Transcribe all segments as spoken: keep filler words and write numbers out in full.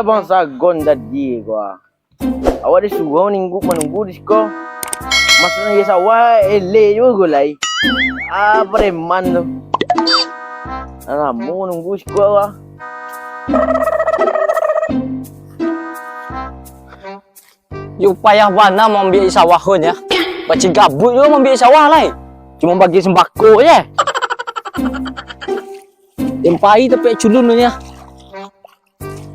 Abang sagon tadi ko ah. Awak disuruah manunggu, manunggu di siko. Masuak nan di sawah, eleh juo lai. Ah, preman tu. Lah lamo manunggu siko ah. Yo payah bana maambiak di sawah ko nyo. Pacik gabuik juo maambiak di sawah lai. Cuma bagi sembako je. Empai tapek culun tu nyo.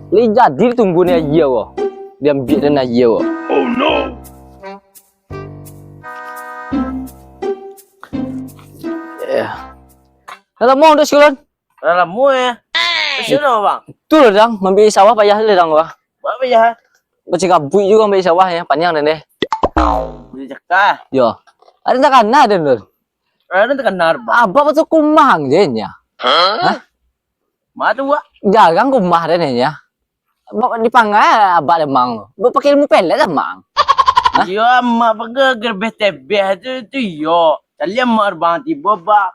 Lai jadi ditunggu ni aia ko. Diambiak den aia ko. Oh no. Eh. Dah lamo duduk sikolon? Dah lamo ya. Kasian lah, Bang. Tu lah, Dang. Maambiak di sawah payah lah, Dang, wah. Buat payah. Pacik gabuik juo maambiak di sawah ya. Paniang den deh. Beli cakah. Yo. Ado takana den, Dun. Ado takana, Bang. Abak batua kumang je nya. Hah? Ma tu, Wak? Jarang ka umah den, nya. Ba-, dipangai abak den mang tu. Ba-, pakai ilmu pelet lah, mang. Hah? Iyo, amak pakai gerbeh tebeh tu, tu iyo. Caliak amak bang tibo, bang.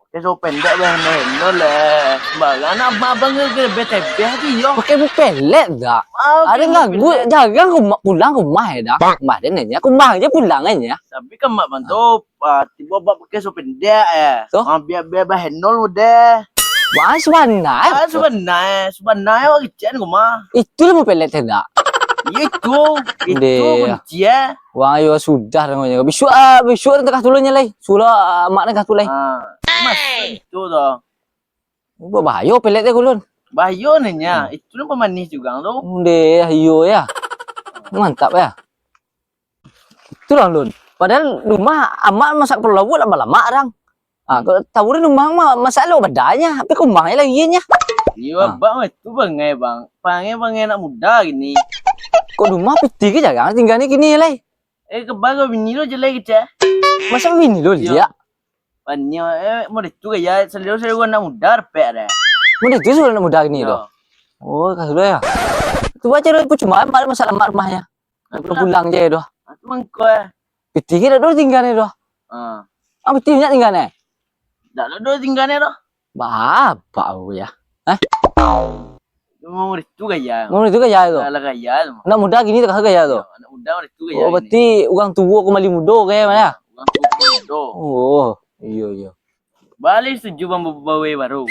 Pakai sawo pendek, bang. Meno leh. Sembarang nak abang, abang gerbeh tebeh tu, iyo. Pakai ilmu pelet dak? Ah, ado pakai ilmu gagu, pelet. Jarang ka umah, pulang ka umah, eh, dak? Bang. Umah den, nya. Ka umah je pulang, eh, nya. Tapi kan mak bang tu, ah, tibo bak pakai sawo pendek, eh. Tu? Ah, bia, bia bahenol mode. Wah, sabana, eh. Ah, sabana, eh. Sabana, eh, awak kecek ko mah. Itu lah ilmu pelet, eh, dak? Iyo, itu. Itu kunci, eh. Wah, yo sudah, namanya. Bisuak, ah, bisuak den takah tulun nyo lai. Suruah, ah, mak den takah tu lai. Ah, mas, itu tu. Bahayo pelet tu, Lun. Bahayo nyo, hmm. Itu lah pamanih juo tu. Ndeh, iyo ya. Mantap ya. Itulah, Lun. Padahal rumah amak masak kepalo lauak lamak-lamak, Dang. Ah, kalau tahu di rumah mah masak lo badanya, tapi kumang je lagi nya. Iyo, ah. Abang itu bangai, Bang. Pangai, pangai anak muda gini. Kok rumah pitih ke jarang tinggal ni kini lai? Eh, kebal ko bini lo jelek kecek. Masa bini lo liak? Bani, eh, model tu gaya, salero-salero anak muda dapek deh. Model tu salero anak muda kini tu? Yo. Oh, ka sudah ya. Tu baca dulu, percuma, malam masak lamak rumahnya. Nak pulang-pulang je tu. Ah, tu mangko, eh. Pitih ke dak ado tinggal ni tu? Ah. Ah, pitih banyak tinggal ni? Dak ado tinggal ni tu. Bapak aku ya. Hah? Memang model tu gaya. Memang model tu gaya tu. Alah gaya tu. Anak muda kini takah gaya tu. Yo, anak muda model tu gaya. Oh, berarti urang tuo kembali mudo gaya mah. Urang tuo kembali mudo. Oh, iyo, iyo. Baliak setuju bang ba-, bawai baru.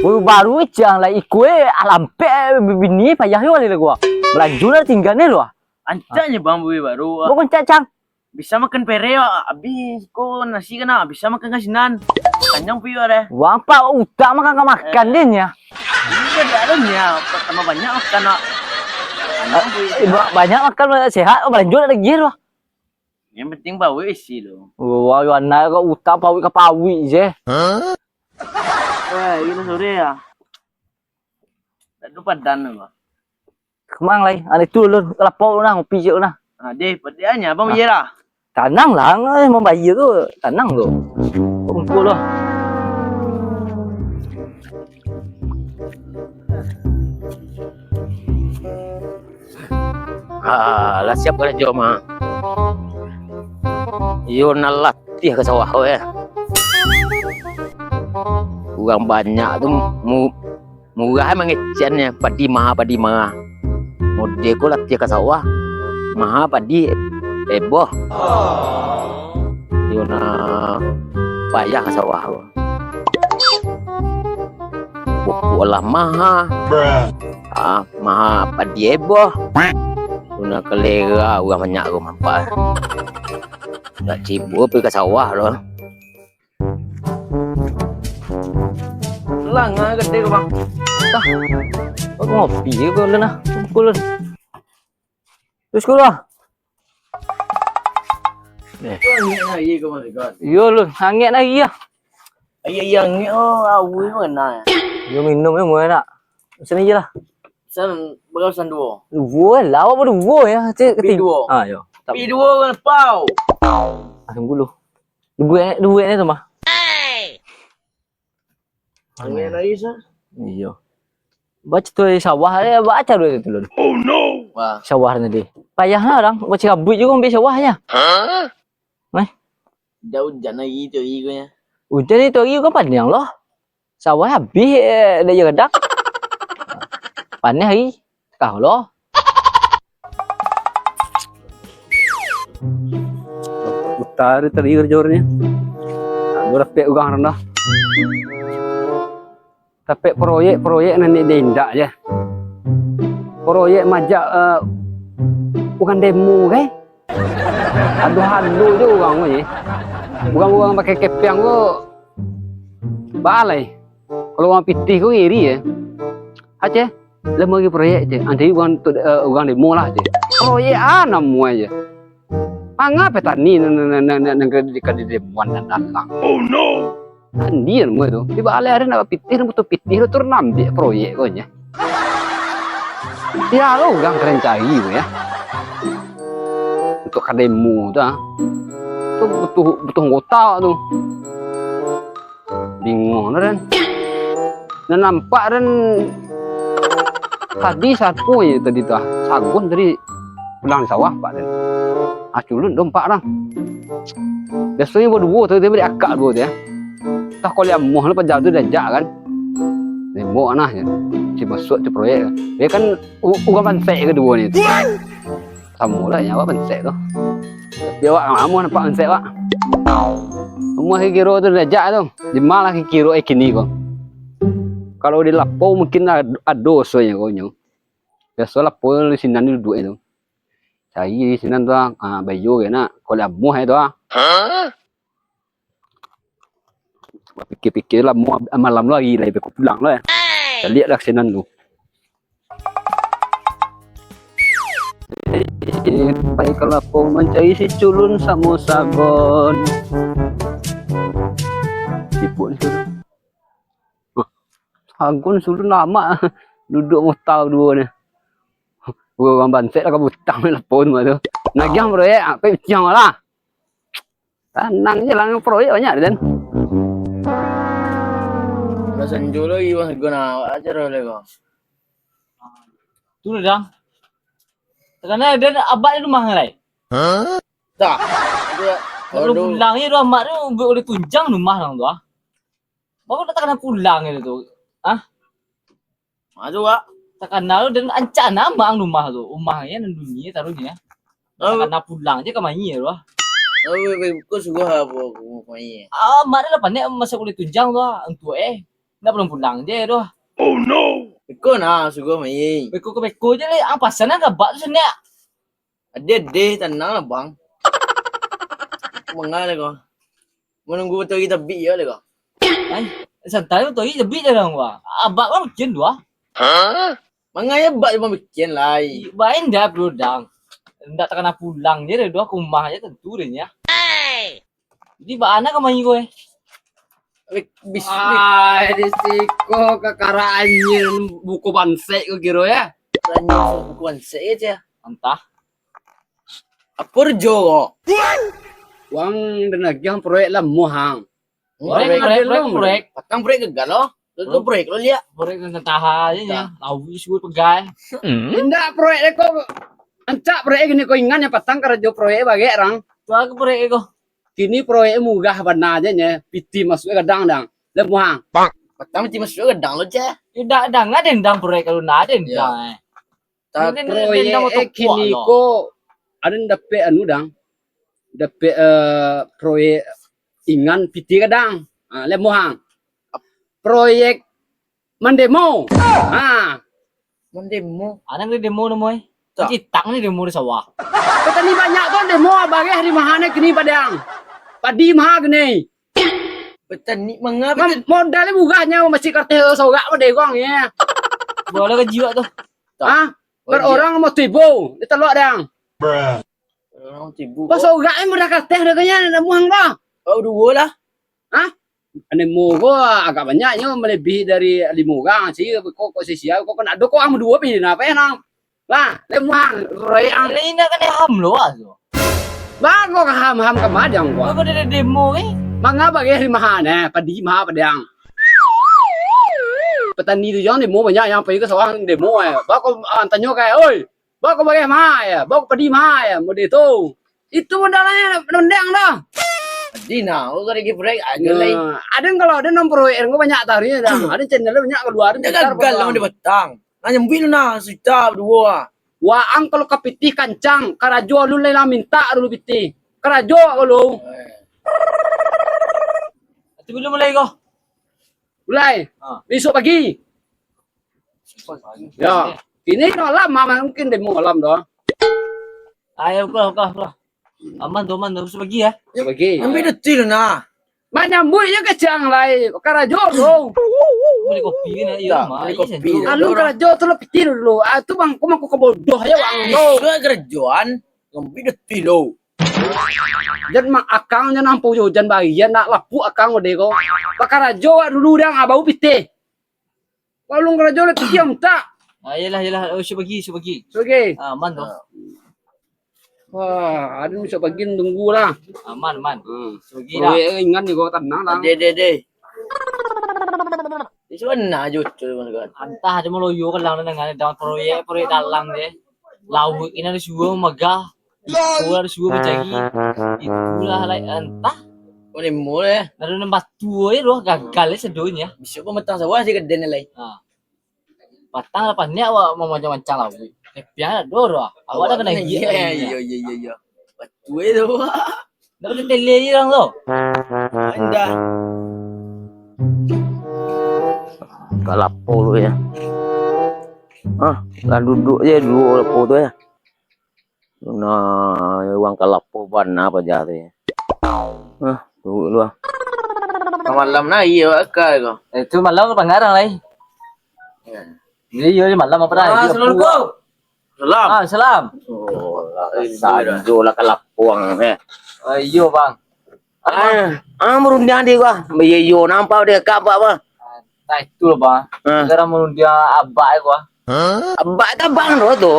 Bawai baru cang lah ikut eh, alampek bini payah yo baliak gua. Balanjo lah tinggal ni lo. Ancak nyo bang bawai baru. Bukan cak cang. Bisa makan pere, abih ko nasi kan, bisa makan ka sinan. Kanyang piyo deh. Wang pak utak makan ka makan deh nya. Iyo, dak ado nya, tambah banyak makan, nak. Kanyang piyo. Eh, ba-, banyak makan, sehat, balanjo dak lagi tu. Yang penting pawik isi tu. Wah, yo anak ka utak pawik ka pawik je. Hah? Wah, gila sore ya. Dak ado padan tu, Bang. Kemang lai, ado tu lu, lapau lu nah, ngopi ciek lu nah. Ah, deh, padiaknyo abang bayar lah. Tanang lah, eh, mambayar tu, tanang tu. Kumpul lah. Ah, lah siap karajo mah. Iyo nan latih ka sawah ko, eh. Urang banyak tu mu-, murah mangeceknyo, padi maha, padi maha. Mode ko latih ka sawah, maha padi eboh. Iyo nan payah ka sawah ko. Pupuk lah maha. Ah, maha padi eboh. Guna kalera urang banyak ko mampak. Nak cibuk pai ka sawah tu. Langa gede ko, Bang. Tah. Kok ngopi ko lu nah? Kumpul. Terus keluar. Eh. Angek lagi ko, Bang, sikat. Yo, Lun. Angek lagi ya. Ayo, ayo, angek, oh, awu ni mana? Yo, minum ni, mau enak. Pesan aja lah. Pesan, berapa pesan duo? Duo lah, awak berduo ya. Cik, Pi ketiga. Duo. Ah, yo. Tak Pi duo kan pau. Ah, tunggu dulu. Duo, duo ni tu mah. Angin lagi, sah. Iyo. Baca tu di sawah, eh, baca dulu tu, Lun. Oh, no. Wah. Sawah tadi. Payah lah orang, baca kabut juga ambil sawahnya. Hah? Eh? Dah hujan lagi tu hari ko nya. Hujan ni tu hari kan panjang lah. Sawah habis, eh, dah je gadang. Panas hari. Kau lo. Buta hari tadi kerja ni. Aku dapek urang rendah. Dapek proyek-proyek nan indak je. Proyek majak, eh, urang demo, kan? Aduh, ado je urang ko je. Urang-urang pakai kepiang ko baalai. Kalau urang pitih ko ngiri je. Aceh, lah mari proyek je. Nanti urang tu, eh, urang demo lah je. Proyek a namo je. Manga petani nan, nan, nan, nan, nan ka di, ka didemoan nan datang. Oh no. Andian mah tu. Tibo alih ado nak pitih, nak butuh pitih tu turun ambiak proyek ko nya. Ya lo urang kalian cari tu ya. Untuk ka demo tu ah. Tu butuh, butuh anggota tu. Bingung tu, Den. Nan nampak, Den, tadi sapo je tadi tu ah. Sagon tadi pulang di sawah, Pak, Den. Ah, culun tu nampak dah. Biasonyo baduo tu, dia bari akak duo tu ya. Tah kalian amuah lah paja tu diajak kan. Nembok nah je. Si masuak tu proyek. Dia kan u-, urang pansek kaduo ni tu. Samo lah nyo awak pansek tu. Tapi awak amuah nampak pansek, Pak. Amuah kiro tu diajak tu. Di ma lah kiro eh kini ko. Kalau di lapau mungkin ad-, ado osonyo ko nyo. Biaso lapau di sinan duduak tu. Cari di sinan tu ah. Ah, bayo ke nak. Kalau amuah tu ah. Pikir-pikir lah, mau malam lagi lah, aku pulang lah. Caliak lah sinan tu. Eh, pai ka lapau mancari si culun samo sagon. Sibuk ni culun. Huh, sagon culun lamak duduak mutau duo ni. Urang bansek lah ka butang lapau tu. Nagiah proyek, apo piciang lah. Tanang je lah, proyek banyak, Den. Lah sanjo lagi, Bang, sagon awak aja dah lego. Tu lah, Dang. Takana, Den, abak di rumah ngalai. Dah. Nak pulang je tu, amak tu, buek oleh tunjang rumah nang tu ah. Baru nak takana pulang je tu. Ah. Maju, Wak. Takana tu den ancak namang rumah tu. Rumah nyo nan dunia taruih nyo. Oh. Takana pulang je ka mayie tu ah. Oh, weh, weh, kau suruh apa aku mayie? Ah, mak dia lah panek masa kuliah tunjang tu ah. Untuk eh. Nak pulang-pulang je tu ah. Oh no. Beko nah suruh mayie. Beko ke beko je leh. Ah, pasan lah gabak tu senek. Ade deh, tanang lah, Bang. Manga lah kau. Menunggu matahari tabik je lah kau. Ai, santai matahari tabik je lah kau. Abak lah macam tu ah. Hah? Manga ya abak cuma bikin lah. Bain dah, bro, dang. Ndak takana pulang je dah, dua ke rumah je tentu deh nya. Jadi, baa nak ka main ko, eh? Weh, bis-, bis- Ai, di siko kakara anjir buku bansek ko kiro, ya? Anjir buku bansek ya, Cah? Antah. Apo rejo ko? Wang den agiah proyek lah muhang. Proyek, proyek, proyek, proyek. Patang proyek gagal lo. Lo tu proyek lo liak. Proyek nan tahan aja nya. Lawi suruh pegai. Indak proyek ko. Ancak proyek kini ko ingan yang patang karajo proyek bagek rang. Tu aku proyek ko. Kini proyek murah bana aja nya. Piti masuk gadang dang. Lemuang. Patang piti masuk gadang lo je. Indak dang, ada dang proyek kalau ndak ada dang. Proyek eh kini ko ada dapek anu dang. Dapek eh, proyek ingan piti gadang. Ha, lemuang. Proyek mandemo. Ha. Mandemo. Anang ni demo namo eh? Citang ni demo di sawah. Petani banyak tu demo bareh di maha ni kini padang. Padi maha kini. Petani manga mam-, modal ni murah nyo masih karteh sorak pun degong ya. Bola ke jiwa tu. Ha? Per orang mau tibu, di telok dang. Orang tibu. Pas sorak ni modal karteh dah kanya nak muang bah. Oh, dua lah. Ha? Nemu ko agak banyak nyo melebihi dari lima orang. Si kok, kok sisia kok kena ado kok ang dua pih napa ya nang. Lah, lemuang, royang. Lah indak kena ham lo ah tu. Bago ka ham-ham ka madang ko. Bago dari demo eh. Manga bageh di maha ne, padi maha padang. Petani tu jangan demo banyak yang pai ke sawah demo eh. Bago ah, tanyo kai, oi. Bago bageh maha ya, bago padi maha ya, mode tu. Itu modalnya nondang dah. Padi nah, aku kada lagi proyek aja lai. Ada kalau ada enam proyek ko banyak tarik dah. Ada channel banyak keluar. Dia gagal lah di petang. Nah, nyambuik lu nah, suta baduo ah. Waang kalau ka pitih kancang, karajo alun lai lah mintak dulu pitih. Karajo wak kalau. Ati belum mulai ko? Mulai. Ha. Besok pagi. Ya. Kini malam, mah, mungkin demo malam doh. Ayo, buka, buka, buka. Aman tu, aman tu. Besok pagi ya. Besok pagi. Ambil detil nah. Manyambuik je kacang lai. Karajo tu. Beli kopi kan, ya? Iyo, mah. Beli kopi. Alun karajo tu lah pitih dulu. Ah, tu bang, kau mangko kabodoh ya, bang. Isu karajoan, ngambil detil lo. Jan mak akang jan nampu jo, jan barian nak lapuk akang ode ko. Bakarajo wak dulu dang, ah, baru pitih. Kalau karajo lah tiam tak? Ah, iyalah, iyalah. Oh, isu pagi, isu pagi. Isu pagi. Ah, aman tu. Wah, ada isu pagi tunggu lah. Aman, aman. Hmm. Isu pagi lah. Proyek ringan ni, kau tenang lah. Deh, deh, deh. Isu mana aja tu, kan? Antah ada meloyo kan lang dengan dalam proyek, proyek dalam deh. Lauik ini ada suruh megah. Itulah suruh mencari. Itulah, lai, entah. Oh, nemu ya. Lalu nambah tua ya, roh gagal ya sedunia. Bisa pematang sawah sih gede ni lai. Ha. Patang lah panik awak mamancang-mancang lah. Tapi ada doh, roh. Awak dah kena gila. Iya, iya, iya, iya. Batu itu. Dah kena tele je orang tu. Indah. Kalapo tu ya. Ah, lah duduk je dulu kalapo tu ya. Nah, urang kalapo bana paja tu. Ah, tunggu dulu ah. Malam na iyo akal ko. Eh, tu malam tu pangarang lai. Ya. Iyo, iyo, malam apa dah? Ah, iyo, assalamualaikum. Salam. Ah, salam. Oh, lah, sajo lah kalapo ang, eh. Ah, iyo, bang. Ah, ah, marundiang di gua. Iyo, iyo, nampak dia kak apa, apa? Nah, itu loh, bang. Ah. Sekarang marundiang abak gua. Abak tu abang lo tu.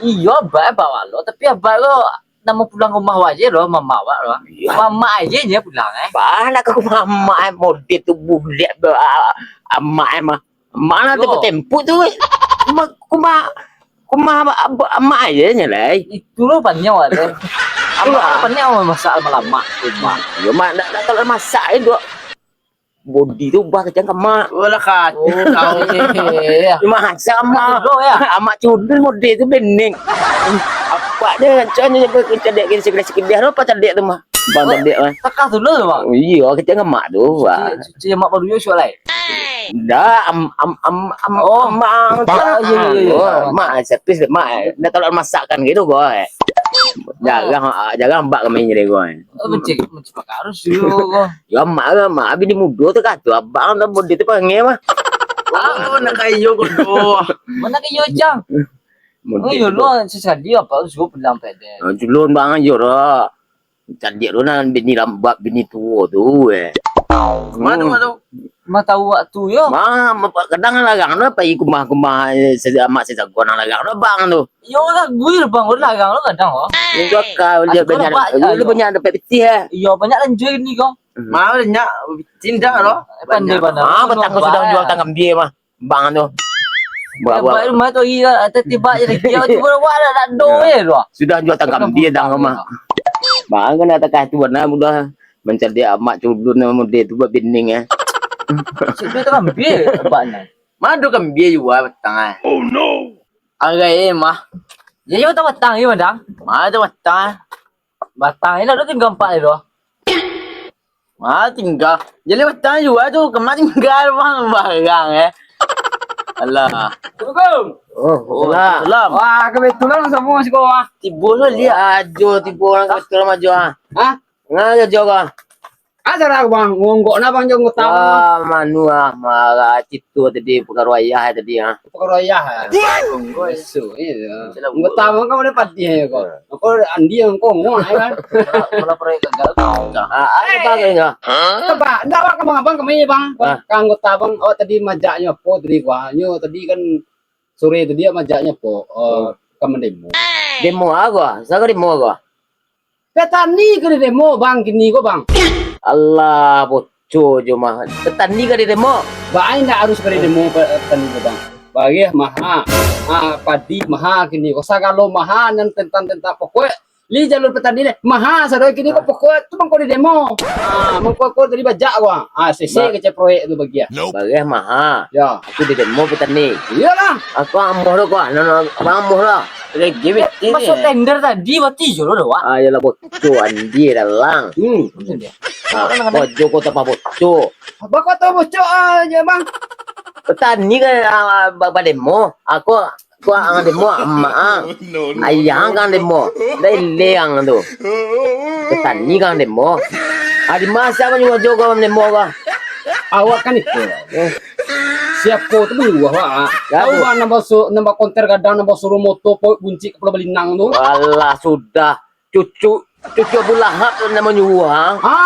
Iyo, abak, abak lo. Tapi abak lo nak mau pulang rumah awak aja lo, mamak awak lo. Iya. Mamak aja nya pulang, eh. Bah, nak ke rumah amak, eh, model tu bulek, bah, amak, eh, mah. Mana tempo-tempo tu, eh. Kuma, kuma, kuma abak, abak, amak aja nya lah, eh. Itu lo panjang awak tu. Abak panjang awak masak lama-lama. Yo, mak, nak, nak kalau masak, eh, dua. Bodi tu ubah kacang ka mak. Oh, lah kacau. Oh, kau ni. Masa mak. Dulu, ya? Amak cundul mode tu bening. Apa dia, macam ni, dia cedek gini, sekedah-sekedah tu, apa cedek tu, mah? Bang cedek, mah. Takah tu dulu, Bang? Oh, iya, kacang ka mak tu, Bang. Cuci, cuci mak baru yo, suai lai. Dah, am, am, am, am, oh, am, am, iya, iya, iya. Oh, mak, servis, mak. Dah tolong masakkan gitu, boy. Jarang, ah, jarang bak kami jadi, boy. Oh, mencik, mencik pakarus dulu, kok. Ya, mak lah, mak. Abis di mudo tu kata, abang dah bodi tu panggil, mah. Oh, nak kayo ko tu. Mana kayo, Cang? Oh, yo, lo sesali apa tu, suruh pulang pede. Ah, culun bang, yo, dah. Candik tu nah, bini lambak, bini tuo tu, eh. Mana tu? Mah tahu waktu, yo. Mah, kadang larang tu, pai kumah-kumah, eh, amak sesaguan larang tu, bang tu. Yo, lah, gue, bang, gue larang tu kadang, oh. Itu akal, dia banyak, banyak dapat pitih, eh. Iyo, banyak lanjut ni, kok. Mah, banyak, tindak lo. Pandai, pandai. Ah, batang kau sudah jual tangan dia, mah. Bang tu. Buat, buat. Baik rumah tu, iya, atau tiba je lagi. Cuba awak nak, nak do je tu. Sudah jual tangan dia dah rumah. Bang kan nak takah tu, bana mudah mancari amak culun nama dia tu buat bening, eh. Sudah tu kan bia, abang ni. Mana tu kan bia jual batang, eh? Oh, no. Agai, eh, mah. Ya, ya, batang-batang, ya, madang. Mana tu batang, eh? Batang, eh, nak tu tinggal empat je tu. Ah, tinggal. Jadi batang jua tu, kemak tinggal, bang, barang, eh. Alah. Assalamualaikum. Oh, salam. Salam. Wah, kebetulan sama siko, ah. Tibo lah dia. Ajo, tibo urang kebetulan ajo, ah. Hah? Nah, ajo, ah. Ah, salah, bang. Ngonggok nah, bang, jo anggota, bang. Wah, manu, ah, marah. Itu tadi, perkara ayah tadi, ah. Perkara ayah, ah. Ngonggok, isu, iya. Anggota, bang, kan udah patih, ya, kok. Kok Andi yang kongok, ya kan? Kalau, kalau proyek gagal, kau. Ah, apa kayaknya? Coba, ndak awak abang-abang kami, bang. Ah. Ka anggota abang, awak tadi majaknyo apo tadi, wah, nyo tadi kan sore tadi awak majaknyo apo, eh, ka mandemo. Demo apo? Siapa demo apo? Petani ka didemo, bang, kini ko, bang. Alah, boco jo mah. Petani ka didemo? Bang, ndak harus ka didemo pe-, petani ko, bang. Bareh maha, ah, padi maha kini ko. Sagalo maha nan tentang-tentang pokok Li jalur petani deh. Maha sado kini ko pokok tu mangko di demo. Ah, mangko ko tadi bajak ko. Ah, sese kecek proyek tu bagi ah. Bareh maha. Ya. Aku di demo petani. Iyolah. Aku amuah lo ko. Nah, nah, amuah lo. Lagi beti. Masuk tender tadi, mati jo lo dah, Wak. Ah, iyolah bocor andi dalang. Hmm. Ah, bocor ko tambah bocor. Bako tu bocor aja, Bang. Petani kan, ah, ba-, bademo. Aku Kua ang demo, amak ang. Ayah ang kan demo. Dah ile ang tu. Petani kan demo. Adi masa manyuruah jo kau demo kau. Awak kan itu. Eh. Siapo tu manyuruah awak? Tahu bang nambah su-, nambah konter gadang, nambah suruh moto, pawik buncik, kapalo balinang tu? Alah, sudah. Cucu, cucu Abu Lahab tu namo manyuruah. Ha,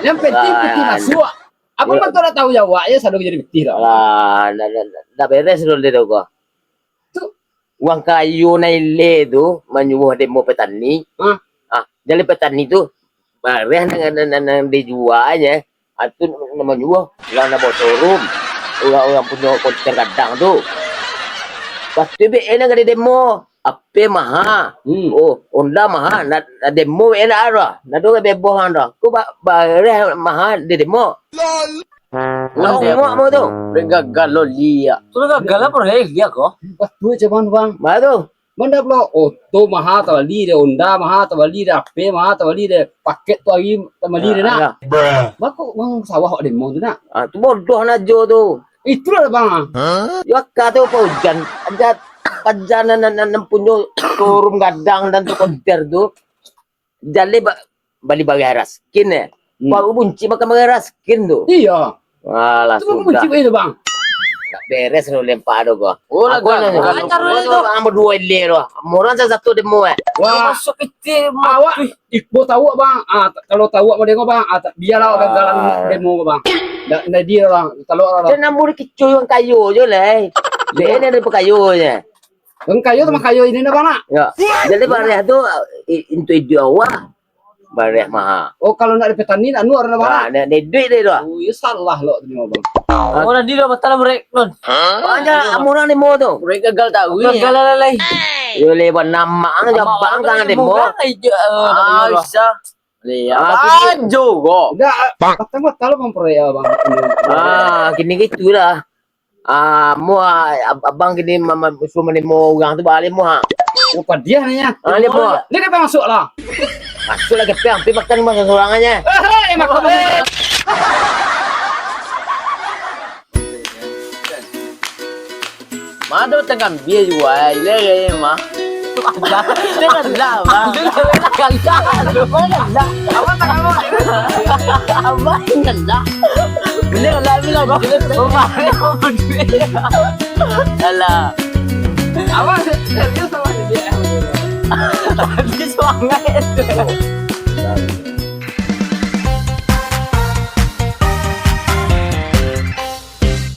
yang penting piti masuk. Apa betul dah tahu jawab ya, sado jadi piti dah. Alah, dah, dah, dah, dah beres dulu dia tu kau. Tu. Urang kayo nan ile tu manyuruah demo petani. Ha? Ah, jadi petani tu bareh nan, nan, nan, nan dijualnyo. Ah, tu nan manyuruah urang nan bawa showroom. Urang-urang punyo konter gadang tu. Pasti be nan ka didemo. Ape maha. Hmm. Oh, Honda maha. Nak, nak demo be nak ado. Nak ado beboh ando. Ku ba-, bareh maha didemo. Lah, muak mo tu. Dah gagal lo liak. Tu dah gagal lah, pernah liak ko. Batua cak bang, bang. Batua. Bang dah pulo oto maha tabali deh, Honda maha tabali deh, ape maha tabali deh, paket tu hari tabali deh nak. Bako bang sawah awak demo tu nak. Ah, tu bodoh najo tu. Itulah bang. Yo aka tu Pak Ujan. Aja paja nan, nan, nan punyo showroom gadang dan tu konter tu. Jaleh ba-, bali bareh raskin eh. Hmm. Baru bunci makan bareh raskin tu. Iyo. Alah, tu baru bunci itu, bang. Tak beres lo lempak tu kau. Oh, aku lah, nanya, kalau kau tu, bang, berdua ile tu. Orang salah satu demo eh. Wah. Masuk piti, awak, ih, bo tahu bang. Ah, t-, kalau tahu apa demo bang, ah, tak, biarlah orang gagal demo bang. Ndak, ndak dia bang. Kalau orang. Dia nambur kicu yang kayu je lah. Dia ni ada pekayu je. Bang kayo tu mah kayo ini dah, Bang, nak? Ya. Jadi bareh tu, i-, untuk iduik awak, bareh maha. Oh, kalau nak di petani, nak nuar dah, Bang, nak? Nah, nak iduik dia tu. Oh, ya salah lo tu, Bang. Oh, nanti dah batal break, Bang. Banyak amuran demo tu. Break gagal tak, Wi? Gagal lah, lai. Yo, lebar nama, jabang kan demo. Ah, bisa. Lihat. Ah, banjo kok. Dah, batal-batal, Bang, proyek, Bang. Ah, kini gitulah. Ah, mo, ah, ab-, abang kini ma-, ma-, suruh manimo urang tu baa mo, ha. Oh, padiah nyo. Ah, dia mo. Dia dah masuk lah. Masuk lah, gepeng, tapi makan mah sorang aja. Eh, eh, makan. Mado tangambia juo, le, le, mah. Janganlah, bang. Janganlah. Abang tak mau. Abang janganlah. Bila lah, bila lah. Alah. Abang serius sama dia. Dia sangat.